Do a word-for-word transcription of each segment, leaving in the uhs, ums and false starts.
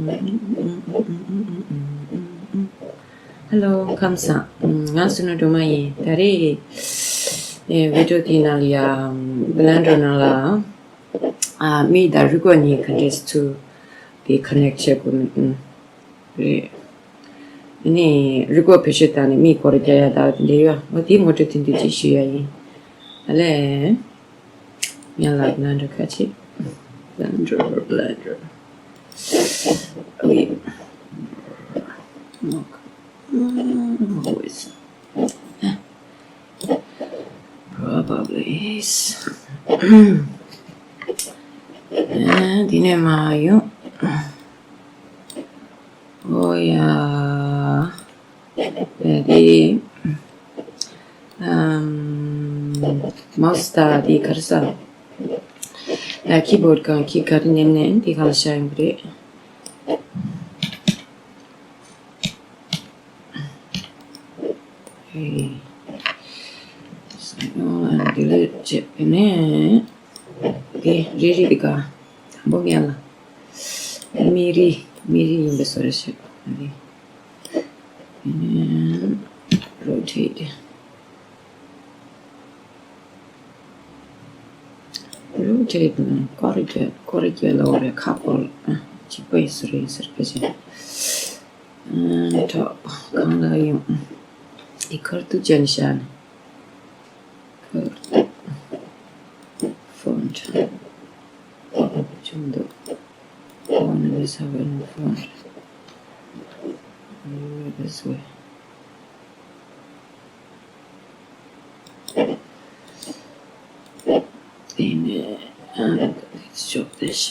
Hello, ཁམས་བཟང་། ང་སུ་ནུ་སྒྲོལ་མ་ཡིན། ད་རེས་ཨེ་བི་ཌིའོ་དེའི་ནང་ལ་ཡ་བི་ལེན་ཌར་ནང་ལ་ཨ་མི་དང་རུས་ཀོག་གཉིས་ག་འདྲས་ཚུར་དེ་ཀོ་ནེག་བྱེད་དགོས་མིན་རེད། ཨ་ནི་རུས་ཀོག་བེད་སྤྱོད་བཏང་ནས་མི་སྐོར་རྒྱག་ཡ་ད་དེ་འདྲ་ཡོད། འོ་དེ་ངོ་སྤྲོད་ཐུང་ཐུང་ཅིག་ཞུ་ཡ་ཡིན། ཨ་ལས། ཡང་ལ་བི་ལེན་ཌར་ཁ་ཅིག་བི་ལེན་ཌར་བི་ལེན་ཌར། ཨོ་ཡེ། Look. Always. Probably is. འདི་ནས་མར་ཡོང་། ཨོ་ཡ། འདི་ཨམ་མའུ་སི་དང་འདི་ག་རེ་ཟ། ཡ་ཀི་བོར་ཌི་སྒང་ཁྱི་ག་རེ་མནན་མནན་འདི་སྒང་ལ་བཞག་ཡོང་གི་རེད། ཧེ། སའིན་ཨའུཊ་ཨེན་ཌི་ལིཊ་བྱས་ནས་འདི་རེ་རེ་འདི་ག་དང་པོ་ངས་ལ་མི་རི་མི་རི་ཡིན་པའི་བཟོ་འདྲ་བྱས། འདི་རོ་ཊེཊ། རོ་ཊེཊ་ནི་སྐོར་རྒྱག་སྐོར་རྒྱག་ལ་འོ་རེ་ཁ་སྐོར་ཨ་གཅིག་པ་ཡི་སུ་རེད་ཟེར་ཕལ་ཆེར། ཨ་ཐོག་གང་ལ་ཡོང་། འདི་ཁར་ཐུག་ཅན་ཤ་ནི། ཁར་ཐུག་ཕོན་ཊི་ཨ་ཆུང་འདུག་ཕོན་ཊི་ནི་ས་བོན་ཕོན་ཊི། This way. དེ་ནས་ཨ་ཅོག་དེ་ཤ།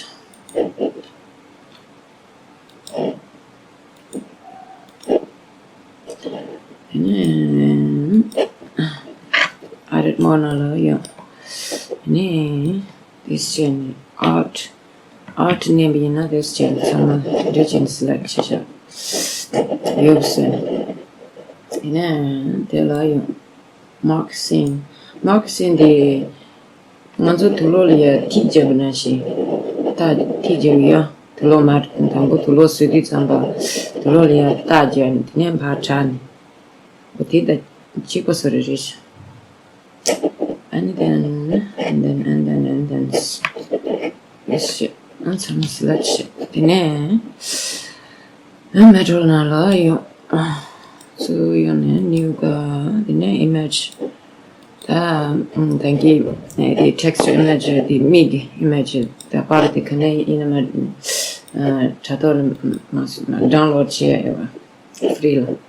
དེ་ནས་ཨ་རིད་མོ་ན་ལ་ཡོང་། དེ་ནས་དེ་ཤ་ནི་ཨར་ཊི། ཨར་ཊི་མནན་པ་ཡིན་ན་དེ་ཅན་ཚང་མ་འདྲ་ཅན་སི་ལེག་བྱེད་བཞག་ཡོད་ཟེར། དེ་ནས་དེ་ལ་ཡོང་། མར་ཀི་སིན། མར་ཀི་སིན་དེ་ང་ཚོ་དུག་ལོག་ལ་ཡ་ཐིག་བརྒྱབ་པ་ནང་བཞིན། ད་ཐིག་བརྒྱབ་ཡ། དུག་ལོག་མར་དང་པོ་དུག་ལོག་བཟོས་དུས་ཙམ་པ་དུག་ལོག་ལ་ཡ་རྟགས་བརྒྱབ་ནས་དེ་ནས་ཕར་དྲག་ནས། འོ་དེ་ད་གཅིག་པ་བཟོ་རེ་རེད། And then, and then, and then, and then. This shit. ཨ་ཚང་མ་སི་ལེག་ཊི་བྱས། དེ་ནས་ཨ་མེ་ཊལ་ནང་ལ་ཡོང་། ཚུར་ཡོང་ནས་ནིའུ་ག་དེ་ནས་ཨི་མེཇ། ད་ཨམ་ད་གི་ཨེ་དེ་ཊེག་སི་ཊི་ཨི་མེཇ་དེ་མིག་གི་ཨི་མེཇ་ད་པར་དེ་ག་ནས་ཡིན་ན་མ་ཨ་དྲ་ཐོག་ལ་མ་སོང་ན་ཌའུན་ལོཌ་བྱེད་ཡ་ཡོད་པ། ཧྥི་རི་ལ།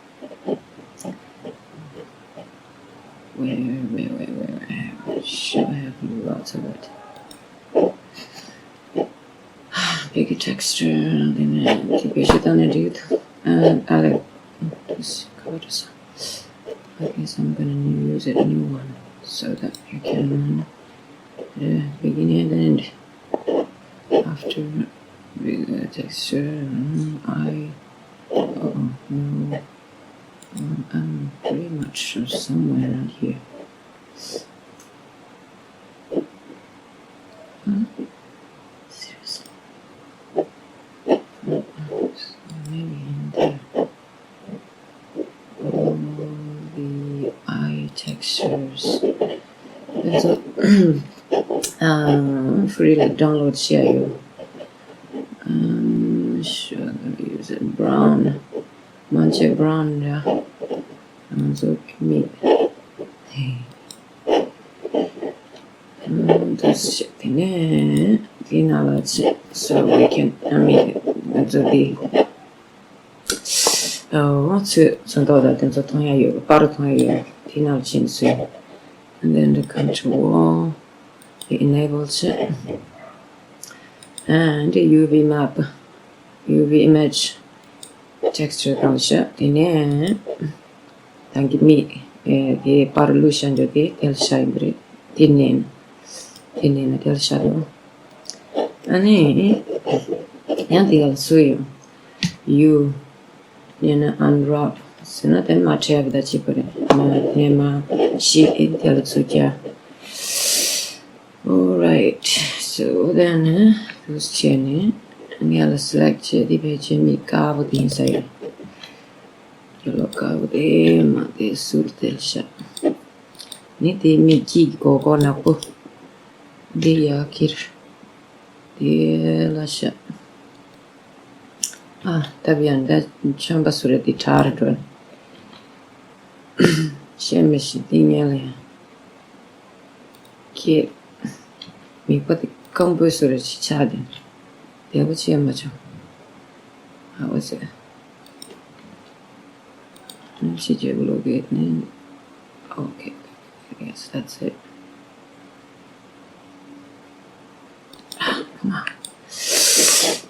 Where, where, where, where, where? Sure, I have lots of it. Big texture, then the picture, then I do it. And I like this color. I guess I'm gonna new, use a new one so that you can uh, begin and end. After big texture, mm, I, oh no. Um, I'm pretty much sure somewhere around here. Huh? Seriously? Uh, so maybe in there. All the eye textures. There's a um, free like download share you. Um, sure, I'm gonna use it. Brown. མང་ཆེ་བྷ་རའུན་རེད། ང་ཚོ་མིག་ཨམ་དེ་ནས་དེ་ནང་ལ་ཆེ། So we can, I mean, ང་ཚོ་དེ་ཨོ་ཚོས་ཚོན་མདོག་དང་དེ་ཚོ་མཐོང་ཡ་ཡོད། པར་མཐོང་ཡ་ཡོད། དེ་ནང་ལ་ཕྱིན་སོང་། And then the control, the enable ཆེ། And the UV map, UV image texture གང་བྱ། དེ་ནས་ད་གི་མིག་ཨེ་དེ་པར་བླུགས་བཞག་འདུག་དེ་དེ་ལ་བཞག་ཡིན་པ་རེད། དེ་ནས་དེ་ནས་ན་དེ་ལ་བཞག་འདུག་ཨ་ནི་ཡང་དེ་ག་ལ་སུ་ཡོང་། ཡུ་ཡང་ན་unwrap ཟེར་ན་དེ་མ་ཁྲལ་བ་ད་བྱེད་པ་རེད། མ་དེ་མ་ཤི་ཨེ་དེ་ལ་ཚུར་རྒྱག Alright, so then, uh, let's change it. ངས་ལ་སི་ལེག་བྱས་ཏེ་ཕལ་ཆེར་མིག་དཀར་པོ་དེ་ཡིན་ས་ཡོད། ཡེ་ལོ་དཀར་པོ་དེ་མ་དེ་ཟུར་དེར་བཞག་ནི་དེ་མིག་གི་སྒོར་སྒོར་ནག་པོ་འདི་ཡར་ཁྱེར། དེ་ལ་བཞག་ཨ་སྟབས་ཡག་འདྲ་ཆོན་པ་སུ་རེད་དེ་དྲག་རེད་འགྲོ། ཤེས་མི་ཤེས་དེ་ངས་ལ་ཡང་ཁྱེད་མིག་པ་དེ་སྐམ་པོའི་སུ་རེད་ཅིག་ཆགས་དེ་བདེ་པོ་བྱས་མ་བྱུང་། ཨ་འོ་ཟེར། ཕྱི་རྒྱལ་པོ་ལོག་གི་ནི། Okay, I guess that's it.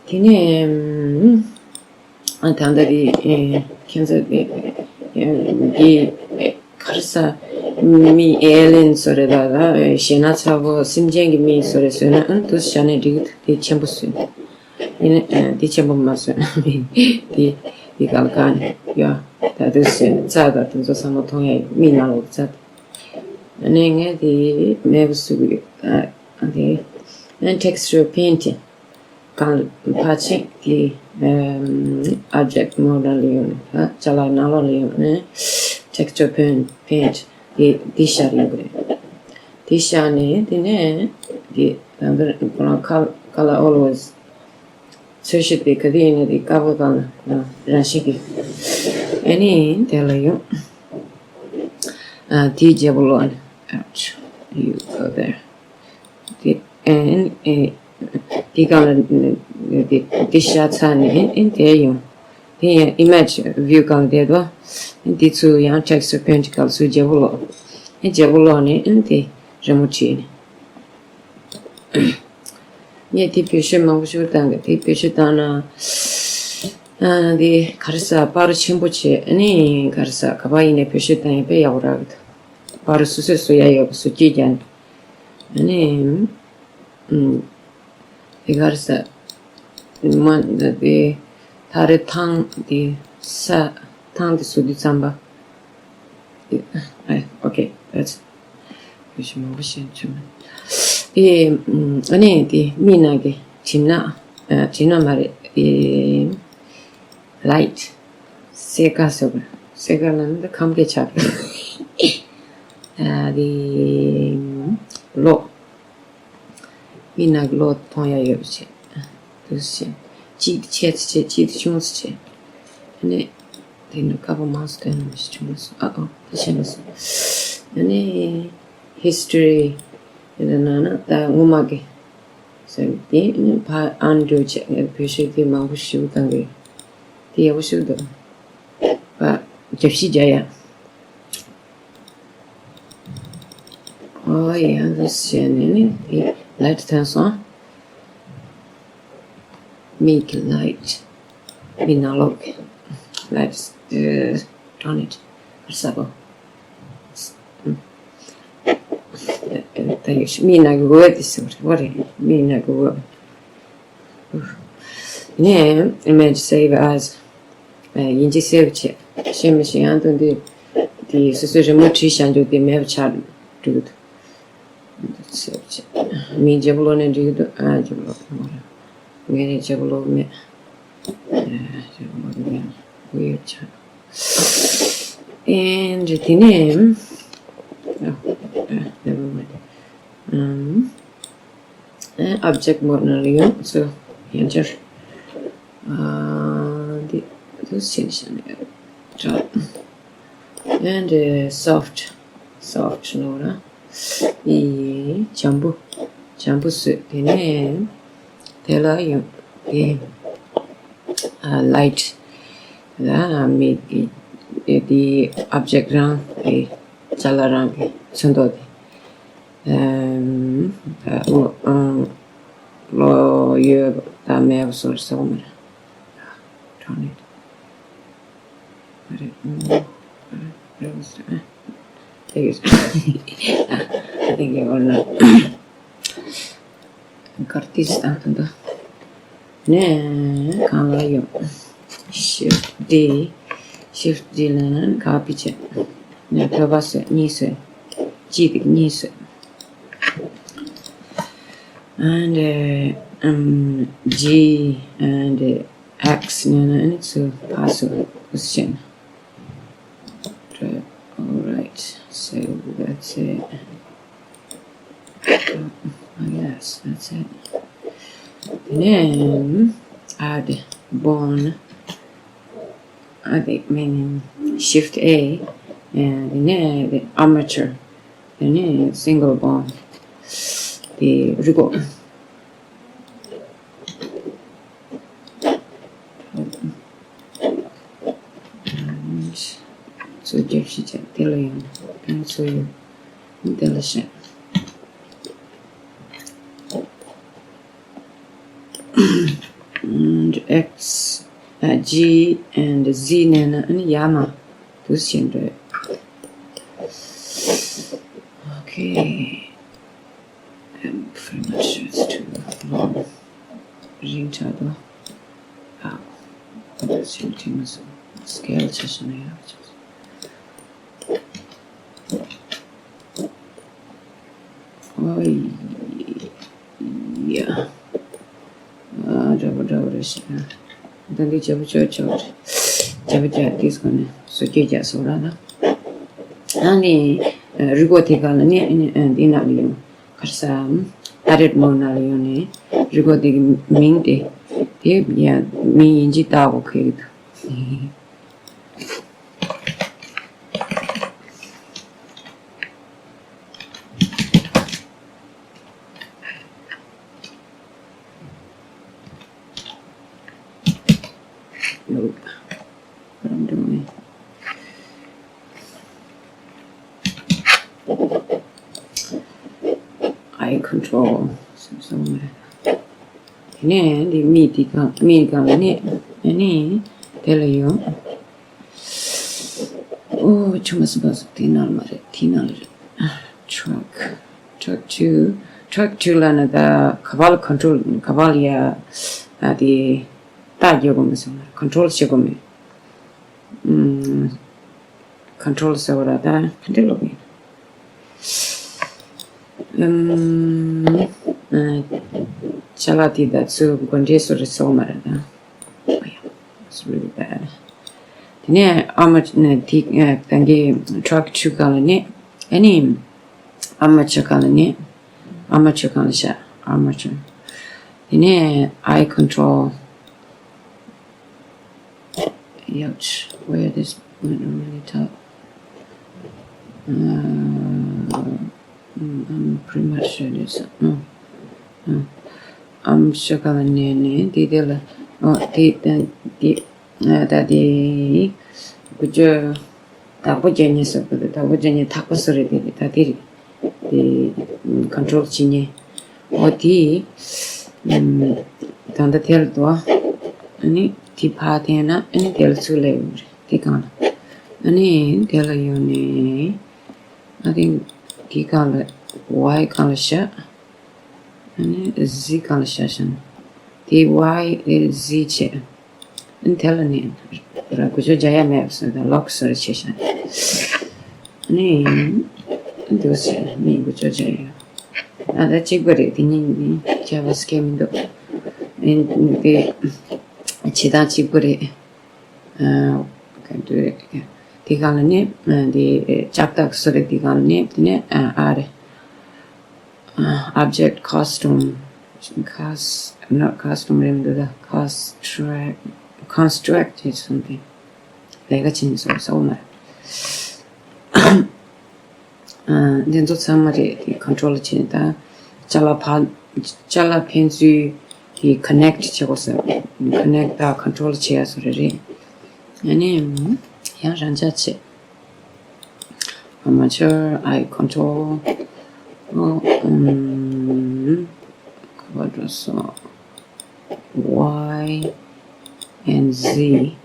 དེ་ནས་ཨ་ད་ལྟ་དེ་ཁྱེད་ཚོ་དེ་དེ་ག་རེ་ཟ། མི་ཨེ་ལེན་སུ་རེད་ད་ལ་ཞེ་ན་ཚ་པོ་སེམས་ཅན་གྱི་མི་སུ་རེད་བཟོས་ན་ཨ་དུ་བྱ་ནས་འགྲིག་གི་འདུག་དེ་ཆེན་པོ་བཟོས། ཡིན་ནའི་འདི་ཆེན་པོ་མ་བཟོས་ན་མིན། འདི་འདི་གང་གང་ཡ། ད་དུང་ཟེར་ནས་རྩ་དང་དེ་ཚོ་ཚང་མ་མཐོང་ཡ་ཡིན། མིག་ནང་ལོགས་རྩ་དེ། ཨ་ནི་ངས་དེ་མེད་པ་བཟོ་གི་ཡོད། ཨ་དེ་ཨ་ནི་texture painting གང་ཕལ་ཆེར་དེ་object mode ལ་ཡོང་ནས་ཅ་ལག་ནང་ལོགས་ལ་ཡོང་ནས་texture paint paint དེ་དེ་ཤར་ཡོང་གི་རེད། དེ་ཤར་ནས་དེ་ནས་དེ་ད་ལྟ་ཁོ་རང་color always འཚོལ་ཞིབ་དེ་ག་དུས་ཡིན་ན་དེ་དཀར་པོ་དང་རང་བཞིན་གྱི། ཨ་ནི་དེ་ལ་ཡོང་། ཨ་དེའི་རྒྱལ་པོ་ལོག་ནས། Ouch. You go there. དེ་ཨ་ནི་དེ་གང་ལ་དེ་དེ་ཤར་ཚར་ནས་ཨ་ནི་དེ་ཡོང་། དེ་ཡང་image view གང་དེ་དོ། དེ་ཚོ་ཡང་texture paint གང་ཚོ་རྒྱལ་པོ་ལོག་ཨ་རྒྱལ་པོ་ལོག་ནས་ཨ་ནི་དེ་རི་མོ་བྲིས་ནས། ངས་དེ་བེད་སྤྱོད་མང་པོ་ཞིག་བཏང་གི། དེ་བེད་སྤྱོད་བཏང་ན་ཨ་དེ་ག་རེ་ཟ་པར་ཆེན་པོ་བྱས་ཨ་ནི་ག་རེ་ཟ་ག་པར་ཡིན་ནའི་བེད་སྤྱོད་བཏང་ཡ་དཔེ་ཡག་པོ་རག་གི་འདུག་པར་སོ་སོས་བཟོ་ཡ་ཡོད་པ་བཟོ་བཅོས་རྒྱག་ནས་ཨ་ནི་ཨུམ་དེ་ག་རེ་ཟ་མ་དེ་ད་རེས་ཐང་དེ་ས་ཐང་དེ་བཟོ་དུས་ཙམ་པ། Okay, that's བེད་སྤྱོད་མང་པོ་ཞིག་བྱུང་། དེ་ཨ་ནི་དེ་མིག་ནང་གི་གྲིབ་ནག་ཨ་གྲིབ་ནག་མ་རེད། དེ་light སེར་ཀ་ཟེར་བ། སེར་ཀ་ལ་ནི་ཁམས་སྐད་ཆགས་པ། དེ་གློག་མིག་ནང་གི་གློག་མཐོང་ཡ་ཡོད་པ་བྱས། དུ་བྱས། གཅིག་ཏུ་ཆེ་ཙམ་བྱས། གཅིག་ཏུ་ཆུང་ཙམ་བྱས། ཨ་ནི་དེ་ནི་དཀར་པོ་མང་སུ་བཏོན་ན་མི་ཞིག་བྱུང་མ་སོང་། ཨ་ཨོ་དེ་བྱས་མ་སོང་། ཨ་ནི་history དེ་ལ་ནང་ན་ད་སྔོན་མ་གི་ཟེར་དེ་ཨ་ནི་ཕར་undo བྱས་ངས་བེད་སྤྱོད་དེ་མང་པོ་ཞིག་བཏང་གི། དེ་ཡག་པོ་ཞིག་འདུག་ཕར་རྒྱབ་བཤིག་རྒྱག་ཡ། ཨོ་ཡ་འདི་བྱས་ནས་ནི་དེ་light ཐོན་སོང་། མིག་གི་light མིག་ནང་ལོགས་ཀྱི་light turn it ཧར་ས་གོ་ད་ཡོད་མིག་ནང་གི་འོད་དེ་ཟེར་བ་རེད། མིག་ནང་གི་འོད། ནས་image save as ཡིན་གཅིག་སེབ་བྱས། ཤེས་མི་ཤེས་ཡང་དུ་འདི་དེ་སོ་སོའི་རི་མོ་བྲིས་བཞག་རྒྱུ་དེ་མེད་པ་ཆགས་འགྲོ་གི་འདུག་སེབ་བྱས། མིང་རྒྱལ་པོ་ལོ་ནས་འགྲིག་གི་འདུག་ཨ་རྒྱལ་པོ་ལོ་ངས་རྒྱལ་པོ་ལོ་མེད། རྒྱལ་པོ་ལོ་མེད་དགོས་ཡོད་ཆགས། ཨེ་འདྲ་དེ་ནས་never mind. ཨམ། ཨེ་object mode ནང་ལ་ཡོང་། so ཡང་བསྐྱར་ཨ་འདི་འདི་ཟིན་ཤ་ནས་འདྲ། and soft soft ནོ་ར་ཨི་འཇམ་པོ་འཇམ་པོ་བཟོས། དེ་ནས་དེ་ལ་ཡོང་དེ་ཨ་light ལ་མིག་གི་དེ་object རང་གི་ཅ་ལག་རང་གི་ཚོན་མདོག་དེ། ཨམ། ད་ཨོ་ཨང་། ལོ་ཡོད་ད་མེད་པ་སོར་སོག་མ་རེད། གྲོགས་ནི་མ་རེད། ཨུམ། རེད་ཟེར། ཨ། དེ་གི་ཨ། དེ་གི་འོ་ན་གར་ཏིས་ཨ་ད་ད། ནས་གང་ལ་ཡོང་། Shift D Shift D ལ་ནས་copy བྱས། ནས་བོད་པ་བཟོས། གཉིས་བཟོས། གཅིག་གིས་གཉིས་བཟོས། And um, G and X ནས་ཨ་ནི་ཚུར་ཕར་ཚུར་position. Right, all right, so that's it. I guess that's it. Then add bone. I think meaning shift A, and then the armature, then single bone. The rigo. So just sit there. Thanks for you. Delicious. And X, uh, G and Z ནས་ཨ་ནི་ཡར་མར་འདུག་བྱས་འགྲོ། Okay. I'm pretty much sure it's too long. རིང་ཆགས་འདུག་ཨ། ཨ་ད་ཅིག་ཅིག་མི་སྲིད། སྐེལ་བྱས་ཤིག་ན་ཡག་ཅིག་ཨོ་ཡ། ཨ་འདྲ་པོ་འདྲ་པོ་རེད་ཤག་ད་འདི་བརྗེ་པོ་ཆོག་ཆོག་རེད། བརྗེ་པོ་རྒྱག་དུས་སྒང་ནས་བཟོ་བཅོས་རྒྱག་བཟོ་ར་ལ། ཨ་ནི་རི་མགོ་དེ་ག་ལ་ནི་ཨ་ནི་འདི་ནང་ལ་ཡོང་། ག་རེ་ཟ། Edit mode ནང་ལ་ཡོང་ནས་རི་མགོ་དེ་གི་མིང་དེ་དེ་ཡང་མིང་དབྱིན་ཇི་བཏགས་དགོས་ཁེལ་གི་འདུག Nope. What I'm doing. Eye control. So, so, དེ་ནས་འདི་མིག་འདི་གང་མིག་གང་ལ་ནས་ཨ་ནི་དེ་ལ་ཡོང་། ཨོ་ཆུ་མ་སི་པ་སི་དེ་ནང་ལ་མ་རེད། དེ་ནང་ལ་རེད། Track, track two, track two ལ་ནི་ད་ག་པར་ལ་control ག་པར་ལ་ཡ་ཨ་དེ་རྟགས་རྒྱག་དགོས་མེད་སོང་། Control བྱེད་དགོས་མེད། ཨུམ། Control ཟེར་བ་ར་ད་ག་འདྲ་ལབ་ཡིན། ཨུམ། ཨ། ཅ་ལག་དེ་ད་ཚུར་སྒོ་འབྱེད་སོ་རེ་སོགས་མ་རེད་ད། It's really bad. དེ་ནས་ཨ་མ་ནས་དེ་ད་གི་track two ག་ལ་ནས་ཨ་ནི་ཨ་མ་ཆུ་ག་ལ་ནས་ཨ་མ་ཆུ་ག་ལ་ཤ་ཨ་མ་ཆུ། དེ་ནས་eye control. Ouch, where this went really top. Uh, mm, I'm pretty much sure this. Mm, mm. I'm sure ག་ལ་ནས་ནས་དེ་དེ་ལ་ཨོ་དེ་དེ་དེ་ཨ་ད་དེ་ཀུ་ཅོ་བདག་པོ་རྒྱག་ཉེས་སོ་པོ་དེ་བདག་པོ་རྒྱག་ཉེས་ཐག་པ་སོ་རེད་དེ་རེད་ད་དེ་རེད། དེ་control བྱེད་ཉེས། ཨོ་དེ་ད་ལྟ་དེ་ལ་དོ། ཨ་ནི་དེ་ཕར་འཐེན་ན་ཨ་ནི་དེ་ལ་ཚུར་སླེབས་ཡོང་རེད་དེ་གང་ལ། ཨ་ནི་དེ་ལ་ཡོང་ནས་I think དེ་གང་ལ་Y གང་ལ་བཞག་ཨ་ནི་Z གང་ལ་བཞག་བཞག་ན་དེ་Y དེ་Z བྱས། ཨ་ནི་དེ་ལ་ནི་ར་འགུལ་སྐྱོད་རྒྱག་ཡ་མེད་པ་སོང་ད་ལོག་སོ་རེ་བྱས་ཤག་ཨ་ནི་འདུག་ཟེར་མི་འགུལ་སྐྱོད་རྒྱག་ཡ། ཨ་ད་གཅིག་པ་རེད། དེ་གཉིས་ནི་ཁྱད་པར་སྐྱེ་མི་འདུག་ཨ་ནི་དེ་བྱེད་སྟངས་གཅིག་པ་རེད། ཨ་ག་འདྲ་རེད། དེ་གང་ལ་ནི་ཨ་དེ་ལྕགས་ཐག་སོ་རེད། དེ་གང་ལ་ནི་དེ་ནི་ཨ་ཨ་རེད། ཨ་object custom cus not custom རེད་མི་འདུག་ད་construct construct is something ལས་ཀ་བྱེད་ནས་སོ་སོ་མ་རེད། ཨ་འདི་ཚོ་ཚང་མ་རེད། དེ་control བྱེད་ད་ཅ་ལག་ཕ་ཅ་ལག་ཕན་ཚུན་དེ་connect བྱེད་དགོས་ས་connect དང་control བྱེད་ཡ་སོ་རེད་རེད། ཨ་ནི་ཡང་རང་འཇགས་བྱེད། Armature, eye control. Oh, um, what was so? Y and Z.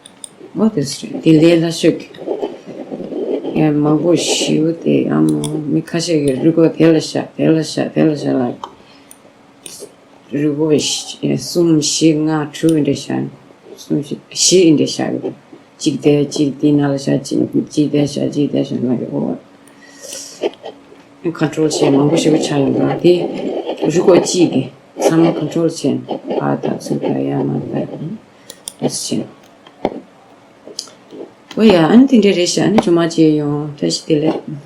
What is it? དེ་ལས་ལ་ཤོད། ཡང་མང་པོ་ཞིག་དེ་ཨ་མོ་མི་ཁ་ཤས་ཀྱིས་རི་མགོ་དེ་ལ་བཞག་དེ་ལ་བཞག་དེ་ལ་བཞག་ལ། རི་མགོ་གསུམ་བཞི་ལྔ་དྲུག་འདྲ་བཞག་གསུམ་བཞི་བཞི་འདྲ་བཞག་གཅིག་དེ་གཅིག་དེ་ནང་ལ་བཞག་གཅིག་གཅིག་དེ་བཞག་གཅིག་དེ་བཞག་ལ་ཡོད། Control བྱས་མང་པོ་ཞིག་ཆགས་ཡོང་ག་དེ་རི་མགོ་གཅིག་གི་ ཚང་མ་ཀོན་ཊོལ་ཅན། ཨ་དང་ཚུར་ཕར་ཡར་མར་ཕར་ཨ་ནི་ཨེས་ཅན། འོ་ཡ། ཨ་ནི་དེ་འདྲ་རེད་ཤག་ཨ་ནི་ཇུ་མ་བྱས་ཡོང་། བཀྲ་ཤིས་བདེ་ལེགས།